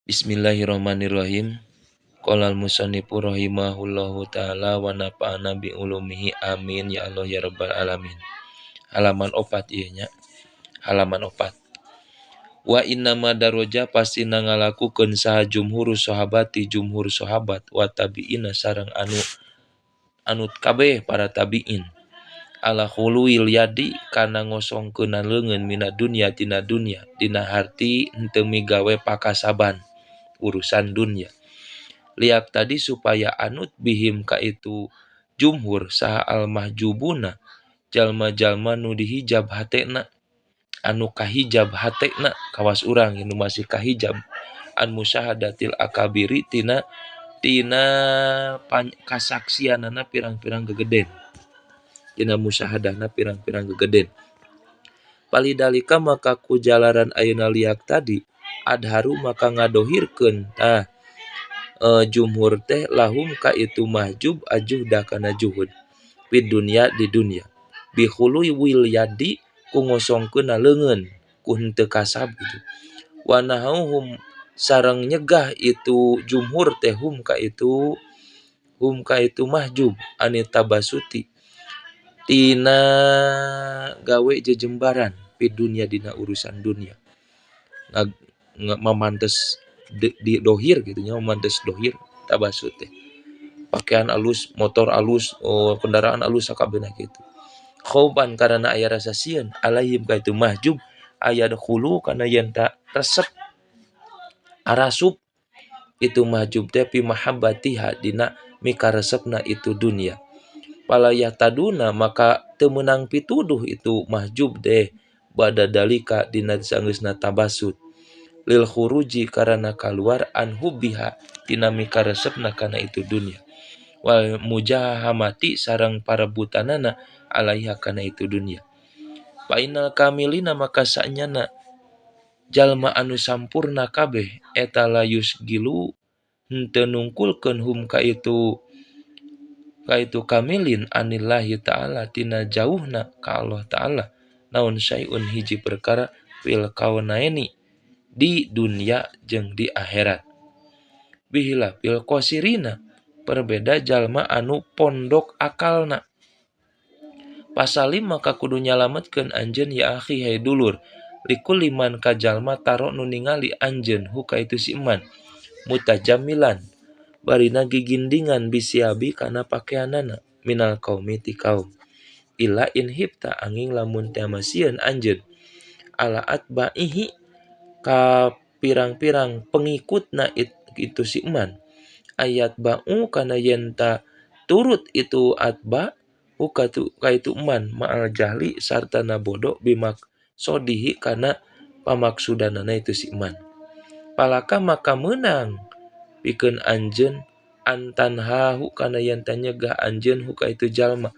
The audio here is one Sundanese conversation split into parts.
Bismillahirrahmanirrahim. Qala al-musannifu rahimahullahu taala wa nafa'ana bi ulumihi, amin ya Allah ya rabbal alamin. Halaman 4 ieu nya. Halaman 4. Wa innama daroja pastina ngalakukeun saha jumhur sahabati jumhur sahabat wa tabi'ina sareng anu anut kabeh para tabi'in. Ala khuluil yadi kana ngosongkeunna leungeun mina dunya tina dunya dina harti henteu migawe pakasaban urusan dunya. Liak tadi supaya anut bihim ka itu jumhur saha al mahjubuna jalma-jalma nu dihijab hatena anu kahijab hatena kawas urang nu masih kahijab an musyahadatil akabiri tina tina kasaksianana pirang-pirang gegeden tina musyahadahna pirang-pirang gegeden. Palidalika maka kujalaran ayeuna liak tadi adharu maka ngadohirkeun tah jumhur teh lahum ka itu mahjub ajuhda kana juhud fid dunya di dunya bi khuluwil yadi ku ngosongkeunna leungeun ku henteu kasab gitu. Wa nahauhum sareng nyegah itu jumhur teh hum ka itu mahjub anit tabasuti tina gawe jejembaran fid dunya dina urusan dunya. Mamantes di dohir gitu nya, mamantes dohir tabasut teh. Pakaian alus, motor alus, oh, kendaraan alus sakabehna kitu. Khauban karena aya rasa sieun alaihim ka itu mahjub aya khulu kana yen ta resep arasup itu mahjub teh pi mahabbatiha dina mikaresepna itu dunia. Palayah taduna maka teu meunang pituduh itu mahjub teh bada dalika dina sanggeusna tabasut. Lil khuruji karana kaluar an hubbiha tina mikaresepna kana itu dunia. Wal mujahamati sareng parebutanana alaiha kana itu dunia. Fa innal kamilina maka sanyana jalma anu sampurna kabeh eta layus gilu henteu nungkulkeun hum ka itu kamilin anillahi ta'ala tina jauhna ka Allah ta'ala naon syai'un hiji perkara fil kaunaini di dunia jeung di akhirat. Bihila fil qasirina perbeda jalma anu pondok akalna. Pasalim maka kudu nyalametkeun anjeun ya akhi hai dulur likul liman ka jalma taro nu ningali anjeun huka itu si iman mutajamilan barina gigindingan bisiabi kana pakeanana minal kaumi ti kaum ila in hibta angin lamun teu masieun anjeun ala atbaihi ka pirang-pirang pengikutna itu si iman ayat ba'u kana yen ta turut itu atba uka tu ka itu iman ma'al jahli sartana bodoh bimak sodihi kana pamaksudanana itu si iman. Palaka maka meunang pikeun anjeun antanhahu kana yen ta nyegah anjeun huka itu jalma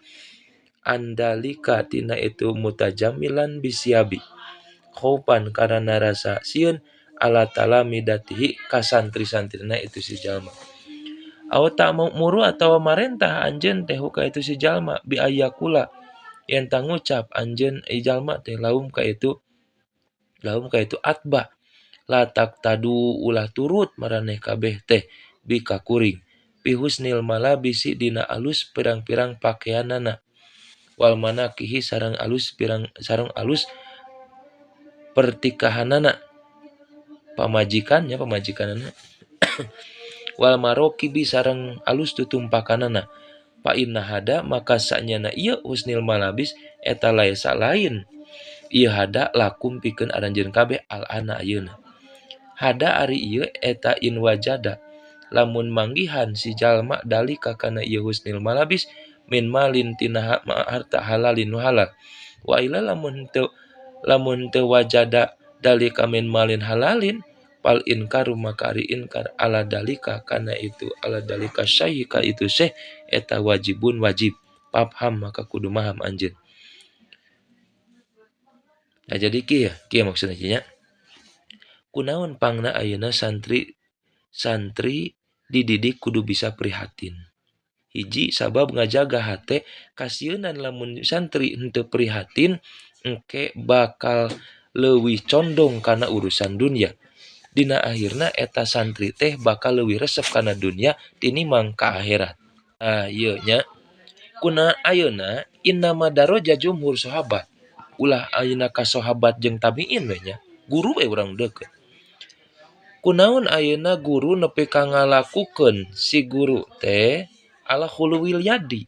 andalika tina itu mutajamilan bisiabi khaupan karana rasa sieun ala talamidatihi ka santri-santrina itu si jalma. Aw ta'muru atawa marentah anjeun teh huka itu si jalma bi ayakula yen ta ngucap anjeun jalma teh laum ka itu atba latak tadu ulah turut maraneh kabeh teh bika kuring bi husnil malabisi dina alus pirang-pirang pakeanana wal manakihi sareng alus pirang sareng alus pertikahanana pamajikannya pamajikanana wal marokibi sareng alus tutumpakanana fa inna hada maka sanyana ieu husnil malabis eta laisa lain ieu hada lakum pikeun aranjeun kabeh al ana ayeuna hada ari ieu eta in wajada lamun manggihan si jalma dalika kana ieu husnil malabis min malin tina harta halalin nu halal wa ila lamun teu wajada dalika min malin halalin pal inkaru maka ari inkar ala dalika kana itu ala dalika syai ka itu syekh eta wajibun wajib pafham maka kudu maham anjeun. Nah jadi kieu kieu maksudna nya kunaon pangna ayeuna santri dididik kudu bisa prihatin. Hiji sabab ngajaga hate kasieunan lamun santri henteu prihatin engke bakal leuwih condong kana urusan dunia. Dina akhirna eta santri teh bakal leuwih resep kana dunya tinimbang ka akhirat. Ah ieu nya kuna ayeuna innama daraja jumhur sahabat. Ulah ayeuna ka sahabat jeung tabiin we nya. Guru we urang deukeut. Kunaon ayeuna guru nepi ka ngalakukeun si guru teh ala khuluwil yadi.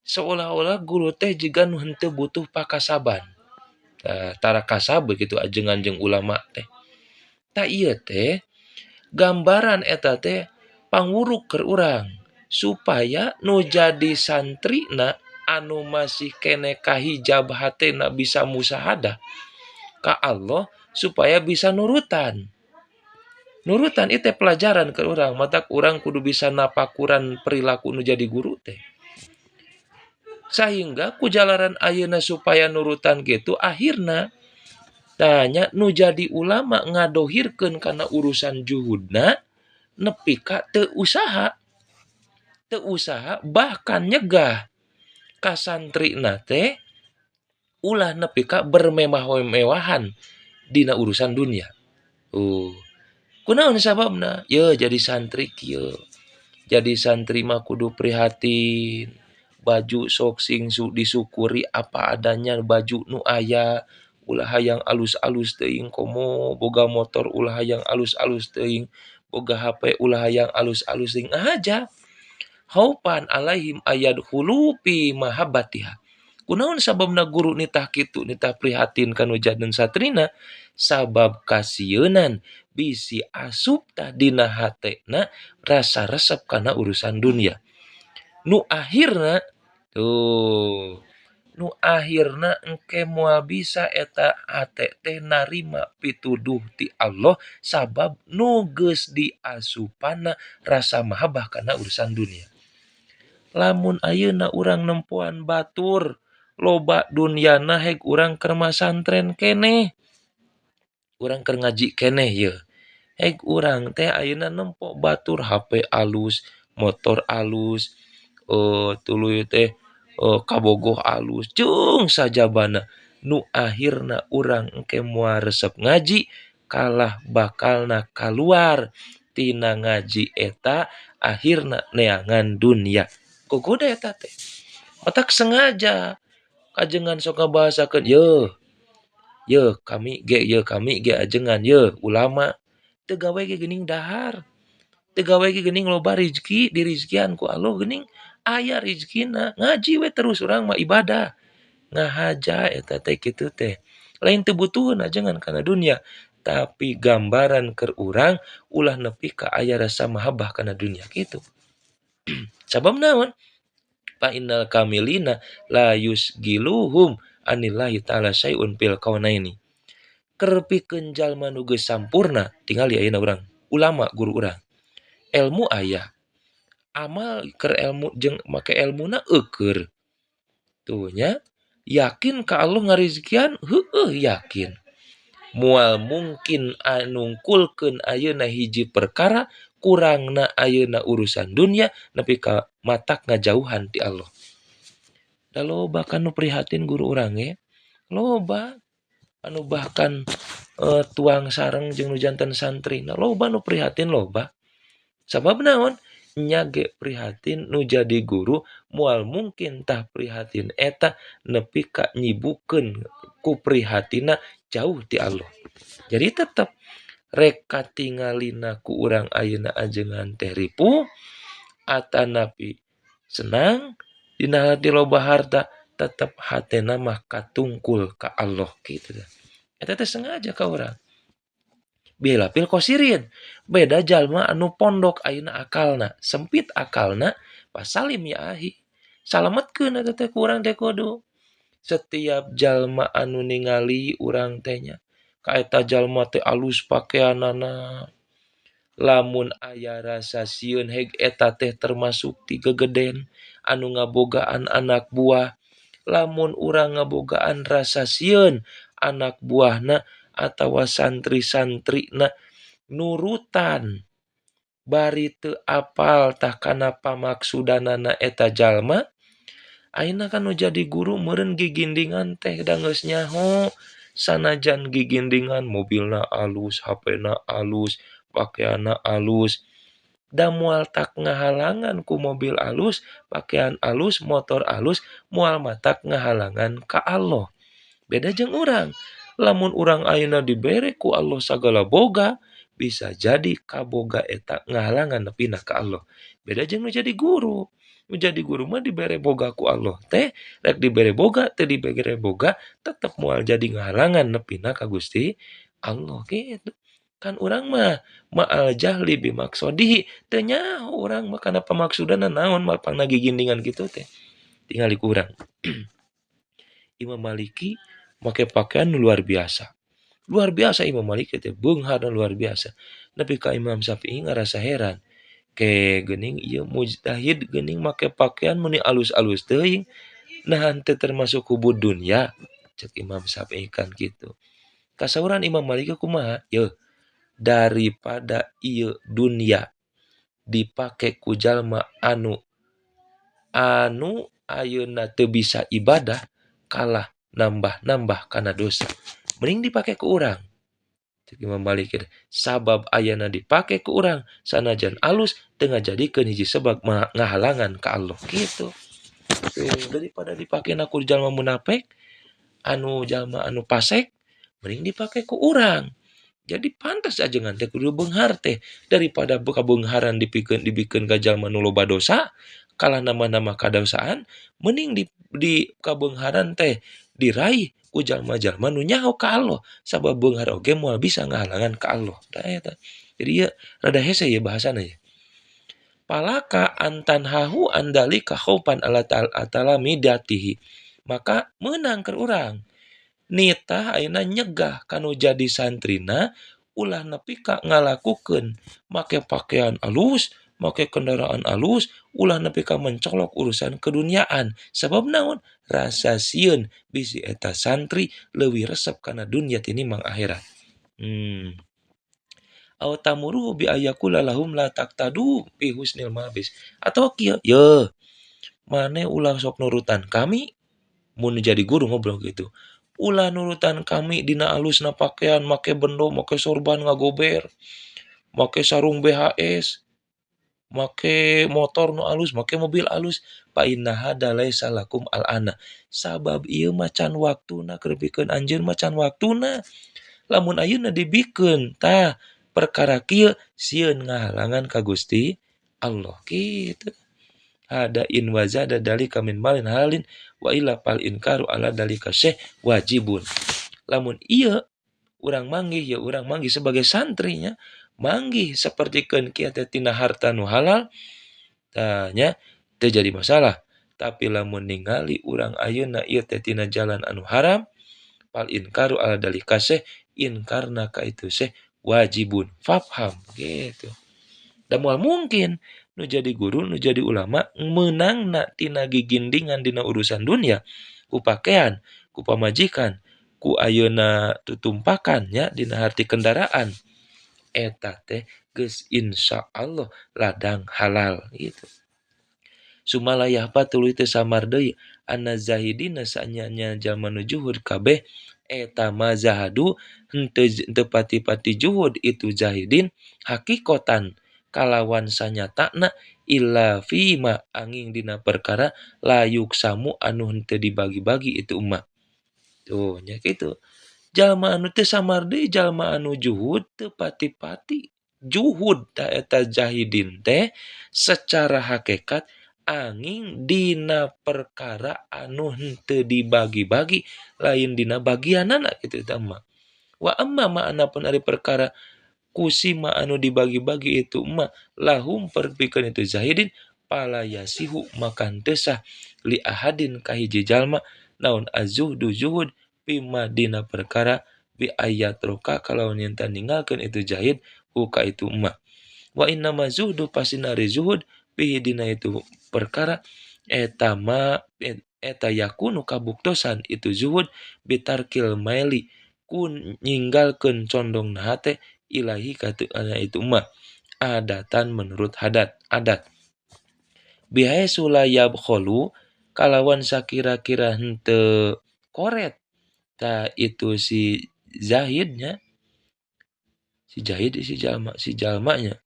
Seolah-olah guru teh jiga nu henteu butuh pakasaban. Tah tara kasab begitu ajengan jeung ulama teh. Tah ieu teh gambaran eta teh pangwuruk keur urang supaya nu jadi santrina anu masih keneh kahijab hatena bisa musahadah ka Allah supaya bisa nurutan. Nurutan ieu teh pelajaran ke urang, matak urang kudu bisa napakuran perilaku nu jadi guru teh. Sehingga ku jalaran ayeuna supaya nurutan kitu akhirna tanya nu jadi ulama ngadohirkeun kana urusan juhudna nepi ka teu usaha. Teu usaha bahkan nyegah ka santrina teh ulah nepi ka bermewah-mewahan dina urusan dunia. Kunaon sababna? Ye jadi santri kieu. Jadi santri mah kudu prihatin. Baju sok sing disyukuri apa adanya baju nu aya. Ulah hayang alus-alus teuing komo boga motor ulah hayang alus-alus teuing boga HP ulah hayang alus-alus teuing aja. Haufan alaihim ayadkhulu fi mahabbatiha. Kunaon sababna guru nitah kitu nitah prihatin ka nu janten santrina? Sabab kasieunan bisi asup tah dina hatena rasa resep kana urusan dunia. Nu akhirna tuh nu akhirna engke moal bisa eta hate teh narima pituduh ti Allah sabab nu geus diasupana rasa mahabbah kana urusan dunia. Lamun ayeuna urang nempoan batur loba dunyana heg urang keur masantren keneh. Urang keur ngaji keneh yeuh. Heg urang teh ayeuna nempo batur HP alus, motor alus, tuluy teh kabogoh alus jeung sajabana nu akhirna urang engke moal resep ngaji kalah bakalna kaluar tina ngaji eta akhirna neangan dunia. Gogoda eta teh. Matak sengaja kajengan sok ngabahasakeun yeuh. Yeuh kami ge ajengan yeuh ulama teu gawe ge geuning dahar. Teu gawe ge geuning loba rizki dirizkian ku Allah geuning aya rizkina ngaji we terus urang mah ibadah. Ngahaja eta teh kitu teh. Lain teu butuheun ajengan kana dunia, tapi gambaran keur urang ulah nepi ka aya rasa mahabbah kana dunia kitu. Sabab naon? Fa innal kamilina la yusgiluhum anillahi ta'ala syai'un fil kaunaini. Keur pikeun jalma nu geus sampurna tingali ayeuna urang ulama guru urang. Elmu aya. Amal keur elmu jeung make elmuna eueur. Tuh nya yakin ka Allah ngarizkian heueuh yakin. Moal mungkin nungkulkeun ayeuna hiji perkara kurangna ayeuna urusan dunia nepi ka matak ngajauhan ti Allah. Da loba kan nu prihatin guru urang ge. Loba anu bahkan tuang sareng jeung nu janten santri. Nah, loba nu prihatin loba. Sabab naon? Nya ge prihatin nu jadi guru moal mungkin tah prihatin eta nepi ka nyibukeun ku prihatina jauh ti Allah. Jadi tetep rek katingalina ku urang ayeuna ajengan teh ripuh atanapi senang dina hati loba harta tetep hatena mah katungkul ka Allah kitu teh. Eta teh sengaja ka urang. Bila pil kosirin beda jalma anu pondok ayeuna akalna sempit akalna pasalim ya ahi salametkeun eta teh ku urang teh kudu setiap jalma anu ningali urang teh nya ka eta jalma teh alus pakeanana lamun aya rasa sieun heg eta teh termasuk ti gegeden anu ngabogaan anak buah lamun urang ngabogaan rasa sieun anak buahna atawa santri-santrina nurutan bari teu apal tah kana pamaksudanana eta jalma ayeuna kan nu jadi guru meureun gigindingan teh da geus nyaho Sanajan gigindingan mobilna alus, HP-na alus, pakaianna alus, da moal tak ngahalangan ku mobil alus, pakaian alus, motor alus, moal matak ngahalangan ka Allah. Beda jeung urang. Lamun urang ayeuna dibere ku Allah sagala boga, bisa jadi kaboga eta ngahalangan nepina ka Allah. Beda jeung nu jadi guru. Nu jadi guru mah dibere boga ku Allah teh, rek dibere boga teu dibere boga tetep moal jadi ngahalangan nepina ka Gusti Allah gitu. Kan urang mah ma'al jahli bimaksodihi, teu nyaho urang mah kana pamaksudanna naon mapangna gigindingan kitu teh. Tingali ku urang. Imam Maliki make pakaian luar biasa. Luar biasa Imam Maliki teh, beungharna luar biasa. Nepi ka Imam Syafi'i ngarasa heran. Ke geuning ieu mujtahid geuning make pakaian meuni alus-alus teuing, naha teu termasuk hubud dunya, cek Imam Syafi'i kan kitu. Kasauran Imam Maliki kumaha? Yeuh, daripada ieu dunya dipake ku jalma anu ayeuna teu bisa ibadah, kalah nambah-nambah kana dosa. Mending dipake ku urang. Cek Imam Malik teh, sabab ayana dipake ku urang sanajan alus teu ngajadikeun hiji sebab ngahalangan ka Allah kitu. Tuh, daripada dipakena ku jalma munafik, anu jalma anu fasik, mending dipake ku urang. Jadi pantas ajengan teh kudu beunghar teh daripada kabeungharan dibikeun ka jalma nu loba dosa, kalah nambah-nambah kadosaan, mending di kabeungharan teh diraih ku jalma-jalma nu nyaho ka Allah, sabab beunghar oge moal bisa ngahalangan ka Allah. Tah eta. Jadi ieu rada hese ieu bahasana ye. Palaka antan hahu andalika khaufan ala talamidatihi. Maka meunang keur urang. Nitah ayeuna nyegah kanu jadi santrina ulah nepi ka ngalakukeun make pakaian alus, make kendaraan alus, ulah nepi ka mencolok urusan keduniaan. Sabab naon? Rasa sieun bisi eta santri leuwih resep kana dunya tinimbang akhirat. Aw tamuruhu bi ayakula lahum la taqtadu bi husnil malbis. Atau kieu, yeuh, maneh ulah sok nurutan kami mun jadi guru ngobrol gitu. Ulah nurutan kami dina alusna pakaian, make bendo, make sorban ngagober, make sarung BHS, make motor nu alus, make mobil alus, fa inna hada laisa lakum al-ana. Sabab ieu mah can waktuna keur pikeun anjeun mah can waktuna. Lamun ayeuna dibikeun tah perkara kieu sieun ngahalangan ka Gusti Allah kitu. Hada in wazada dalika min malin halalin wa illa fal inkaru ala dalika syekh wajibun. Lamun ieu urang manggih ya urang manggih sebagai santrinya, manggih sapertikeun kieu teh tina harta nu halal tah nya teu jadi masalah. Tapi lamun ningali urang ayeuna ieu teh tina jalan anu haram, fal inkaru ala dalika syekh, inkarna ka itu syekh wajibun. Fafham gitu. Da moal mungkin nu jadi guru, nu jadi ulama meunangna tina gigindingan dina urusan dunia, ku pakaian, ku pamajikan, ku ayeuna tutumpakan nya dina harti kendaraan. Eta teh geus insyaallah ladang halal gitu. Sumalayah tuluy teu samar deui anna zahidina saanya jalma nu juhud kabeh eta ma zahadu henteu pati-pati juhud itu zahidin hakikotan kalawan sanyatana illa fima angin dina perkara layuk samu anu henteu dibagi-bagi itu umat. Tuh nya kitu. Jalma anu teu samar deui jalma anu juhud teu pati-pati juhud ta eta zahidin teh secara hakikat angin dina perkara anu henteu dibagi-bagi lain dina bagianana kitu eta mah. Wa amma ma'ana pun ari perkara kusima anu dibagi-bagi itu mah lahum perpikeun itu zahidin pala yasihu maka teu sah li ahadin ka hiji jalma naon azzuhdu zuhud bima dina perkara bi ayat roka kalawan yen ninggalkeun itu jahid hu ka itu mah. Wa inna ma zuhdu pasina ari zuhud bihi dina itu perkara eta ma eta yakunu kabuktosan itu zuhud bitarkil maili ku ninggalkeun condongna hate ilahi katu ana itu mah adatan menurut hadat adat bihaitsu la yabkhulu kalawan sakira-kira henteu koret Tah itu si Zahidnya, si Zahid si jalma, si jalmanya.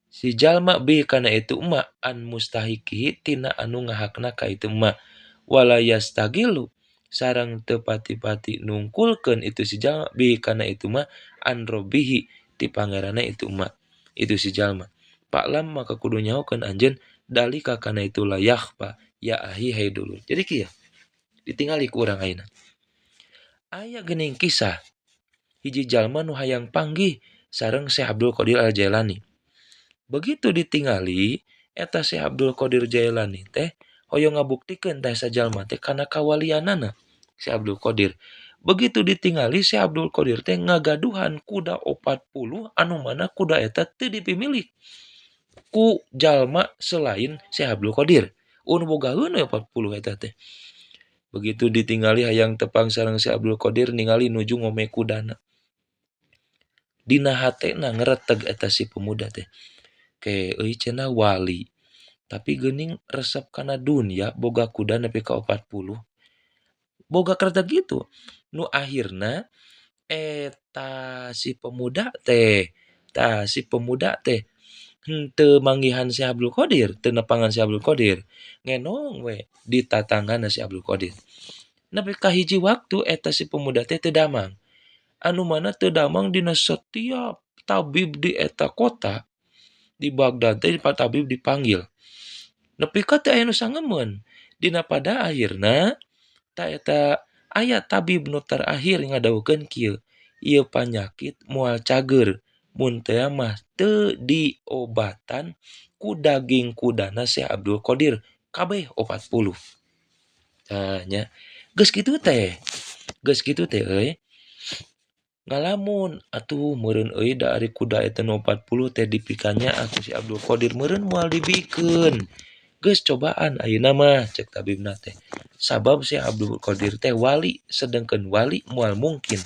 Si jalma bi kana itu emak an mustahiki tina anu ngahakna ka itu emak. Wala yastagilu sareng teu pati-pati nungkulkeun itu si jalma bi kana itu mah an robbihi ti pangeranna itu emak. Itu si jalma. Paklam maka kudu nyahokeun anjeun dalika kana itu layakhfa ya ahi hai dulur. Jadi kieu ditingali ku urang ayeuna. Aya geuning kisah hiji jalma nu hayang panggih sareng Syekh Abdul Qadir Al-Jailani. Begitu ditingali eta Syekh Abdul Qadir Jailani teh hoyong ngabuktikeun teh sajalma teh kana kawalianana Syekh Abdul Qadir. Begitu ditingali Syekh Abdul Qadir teh ngagaduhan kuda 40 anu mana kuda eta teu dipimilik ku jalma selain Syekh Abdul Qadir. Unu bogaeun we 40 eta teh. Begitu ditingali hayang tepang sareng Syekh Abdul Qadir ningali nuju ngome kudana. Dina hatena ngereteg eta si pemuda teh. Ke euy cenah wali. Tapi geuning resep kana dunya boga kuda nepi ka 40. Boga kereteg gitu. Nu akhirna eta si pemuda teh, tah si pemuda teh henteu manggihan Syekh Abdul Qadir, teu nepangan Syekh Abdul Qadir. Ngenong we di tatangana Syekh Abdul Qadir. Nepi ka hiji waktu eta si pemuda teh teu damang. Anu mana teu damang dina setiap tabib di eta kota di Baghdad teh pak tabib dipanggil. Nepi ka teu aya nu sangemeun. Dina pada akhirna ta eta aya tabib nu terakhir ngadawuhkeun kieu, ieu panyakit moal cager mun teu mah teu diobatan ku daging kudana Syekh Abdul Qadir kabeh 40. Tah nya geus kitu teh. Geus kitu teh euy. Ngalamun atuh meureun euy da ari kuda eta nu 40 teh dipikanya aku si Abdul Qadir meureun moal dibikeun. Geus cobaan ayeuna mah cek tabibna teh. Sabab si Abdul Qadir teh wali, sedengkeun wali moal mungkin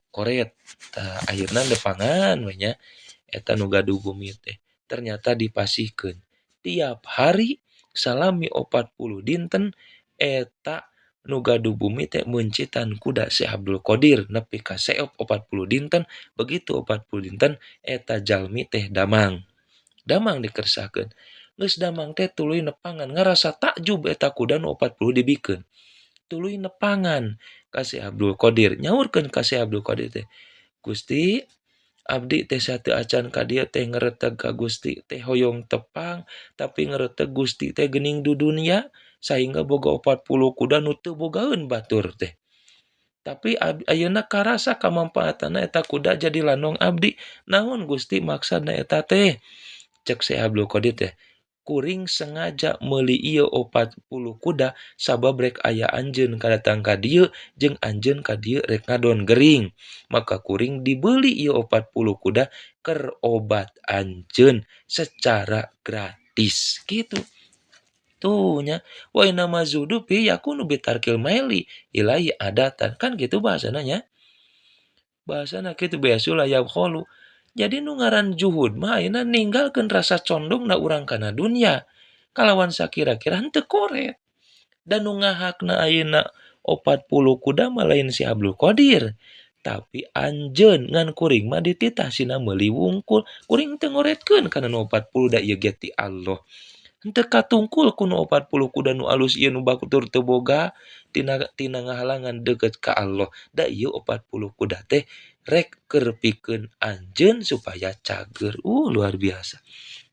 koret. Tah akhirna nepangan we nya eta nu gaduh bumi teh. Ternyata dipasihkeun. Tiap hari salami 40 dinten eta nu gaduh bumi teh meuncitan kuda Syekh Abdul Qadir nepi ka seop 40 dinten. Begitu 40 dinten eta jalmi teh damang. Damang dikersakeun. Geus damang teh tuluy nepangan ngarasa takjub eta kuda nu 40 dibikeun. Tuluy nepangan ka Syekh Abdul Qadir, nyaurkeun ka Syekh Abdul Qadir teh, Gusti abdi teh sateu acan ka dieu teh ngereteg ka Gusti teh hoyong tepang, tapi ngereteg Gusti teh geuning dudunya sehingga boga 40 kuda nu teu bogaeun batur teh. Tapi ayeuna karasa kamampaatanna eta kuda jadi lanong abdi. Naon Gusti maksudna eta teh? Cek Syekh Abdul Qadir teh, kuring sengaja meuli ieu 40 kuda sabab rek aya anjeun kadatang ka dieu jeung anjeun ka dieu rek ngadon gering. Maka kuring dibeli ieu 40 kuda keur obat anjeun secara gratis gitu. Tuh nya wa inna mazudu fi yakunu bitarkil maili ilahi adatan, kan gitu bahasana nya. Bahasana kitu biasula yabkhulu. Jadi nu ngaran juhud mah ayeuna ninggalkeun rasa condong na urang kana dunya kalawan sakira-kira henteu koret. Dan nu ngahakna ayeuna 40 kuda mah lain si Abdul Qadir, tapi anjeun ngan kuring mah dititah sina meuli wungkul. Kuring teu ngoretkeun kana nu 40 da ieu ge ti Allah. Henteu katungkul ku nu 40 kuda nu alus ieu nu batur teu boga tina ngahalangan deukeut ka Allah. Da ieu 40 kuda teh rek keur pikeun anjeun supaya cager. Luar biasa.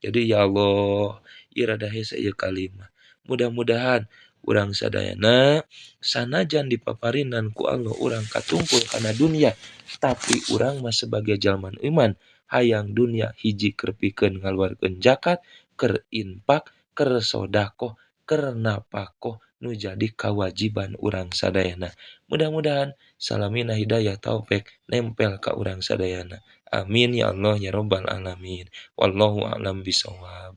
Jadi ya Allah, ieu rada hese ieu kalimah. Mudah-mudahan urang sadayana sanajan dipaparinan ku Allah urang katungkul kana dunya, tapi urang mah sebagai jalma iman hayang dunya hiji keur pikeun ngaluarkeun zakat, keur infak, keur sodakoh, keur napakoh nu jadi kawajiban urang sadayana. Mudah-mudahan salamina hidayah taufik nempel ka urang sadayana. Amin ya Allah ya rabbal alamin. Wallahu a'lam bisawab.